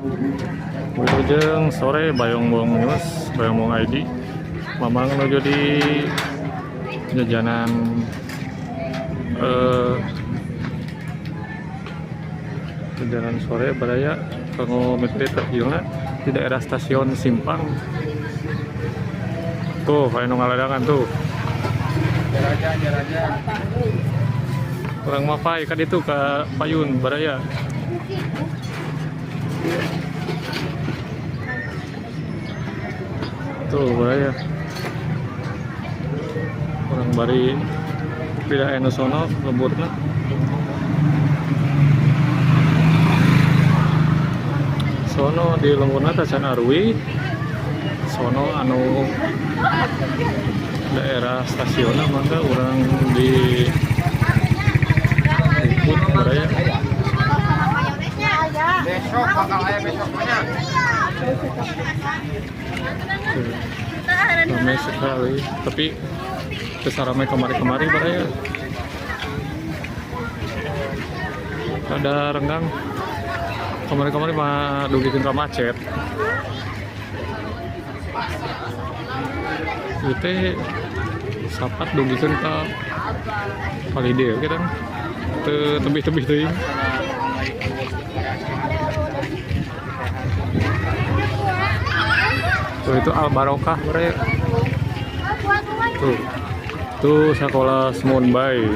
Wilujeng sore Bayongbong News, Bayongbong ID. Mamang menuju di jajanan eh, jajanan sore baraya kanggo mitri takjilna di daerah Stasiun Simpang. Tuh, kayak nu ngaladangan tuh. Jarajan, jarajan. Urang mapay kan itu ke payun baraya. Tuh baraya. Urang bari tidak anu sono lemburna. Sono di lemburna tacan arwi. Sono anu daerah stasiunna mangga urang di liput baraya. Besok bakal aya besok banyak. Tuh, ramai sekali, tapi besar ramai kemari-kemari baraya. Ada renggang kemarin-kemarin mah dugikeun ka macet. Ieu teh sapat dugikeun ka Palide kita teu tebih-tebih teuing. Tuh itu Al Barokah baraya. Tuh. Tuh sekolah Semunbai.